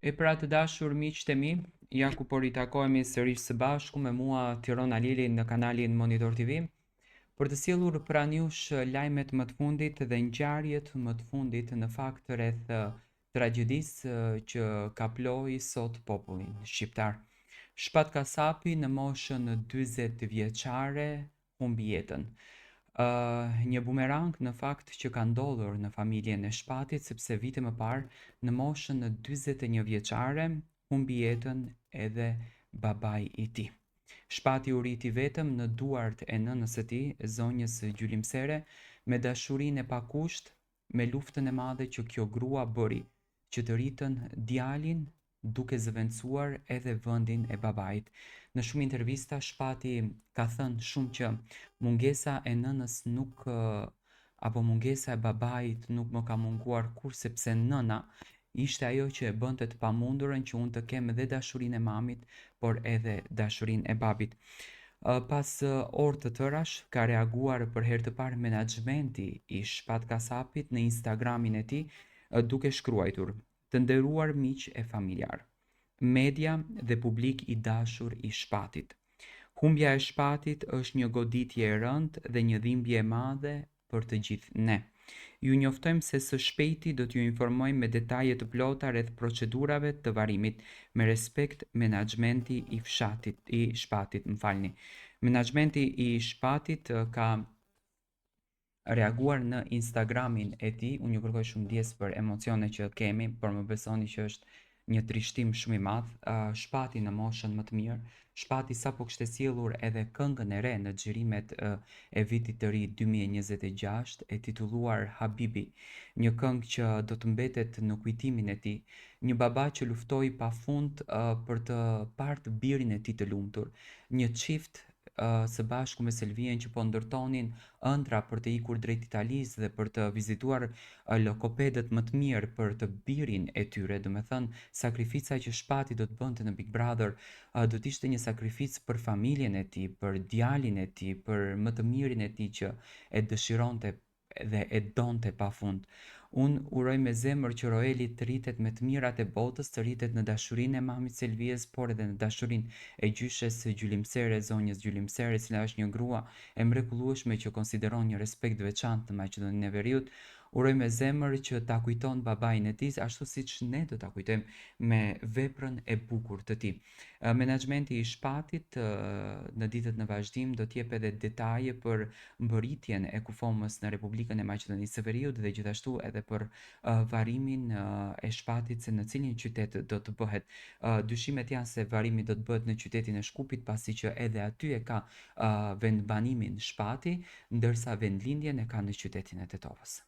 E pra të dashur miqtë e mi, ja ku po ritakohemi sërish së bashku me mua Tiron Alili në kanalin Monitor TV për të sjellur pranë jush lajmet më të fundit dhe ngjarjet më të fundit në fakt rreth tragjedisë që kaploi sot popullin shqiptar. Shpat Kasapi në moshën 40 vjeçare humbi jetën. Një bumerang në fakt që ka ndodhur në familjen e Shpatit sepse vite më parë në moshën 41 vjeçare humbi jetën edhe babai i tij. Shpati u rrit i vetëm në duart e nënës së tij, zonjës Gjylimsere, me dashurinë e pakusht, me luftën e madhe që kjo grua bëri që të rritën djalin duke zëvendësuar edhe vendin e babait. Në shumë intervista Shpati ka thënë shumë që mungesa e nënës nuk apo mungesa e babait nuk më ka munguar kurrë sepse nëna ishte ajo që e bënte të pamundurën që unë të kem edhe dashurinë e mamit, por edhe dashurinë e babit. Pas orë të tërash ka reaguar për herë të parë menaxhmenti i Shpat Kasapit në Instagramin e tij duke shkruajtur: Të nderuar miq e familjarë, media dhe publik i dashur i Shpatit. Humbja e Shpatit është një goditje e rëndë dhe një dhimbje e madhe për të gjithë ne. Ju njoftojmë se së shpejti do t'ju informojmë me detaje të plota rreth procedurave të varrimit. Me respekt, menaxhmenti i fshatit, i Shpatit, më falni. Menaxhmenti i Shpatit ka reaguar në Instagramin e tij. Unë ju kërkoj shumë ndjesë për emocione që kemi, por më besoni që është një trishtim shumë i madh. Shpati në moshën më të mirë, Shpati sapo kishte sjellur edhe këngën e re në xhirimet e vitit të ri 2026, e titulluar Habibi, një këngë që do të mbetet në kujtimin e tij, një baba që luftoi pafund për të parë të birin e tij të lumtur, një çift së bashku me Selvien që po ndërtonin ëndrra për të ikur drejt Italisë dhe për të vizituar logopedët më të mirë për të birin e tyre, domethënë sakrifica që Shpati do të bënte në Big Brother do të ishte një sakrificë për familjen e tij, për djalin e tij, për më të mirin e tij që e dëshironte dhe e donte pafund. Unë uroj me zemër që Roeli të rritet me të mirat e botës, të rritet në dashurinë e mamit Selvies, por edhe në dashurinë e gjyshes Gjylimsere, zonjës Gjylimsere, e cila është një grua e mrekullueshme që konsideron një respekt të veçantë në Maqedoninë e Veriut. Uroj me zemër që ta kujton babain e tij, ashtu siç ne do ta kujtojmë me veprën e bukur të tij. Menaxhmenti i Shpatit në ditët në vazhdim do të jep edhe detaje për mbërritjen e kufomës në Republikën e Maqedonisë së Veriut dhe gjithashtu edhe për varrimin e Shpatit se në cilin qytet do të bëhet. Dyshimet janë se varrimi do të bëhet në qytetin e Shkupit pasi që edhe aty e ka vendbanimin Shpati, ndërsa vendlindjen e ka në qytetin e Tetovës.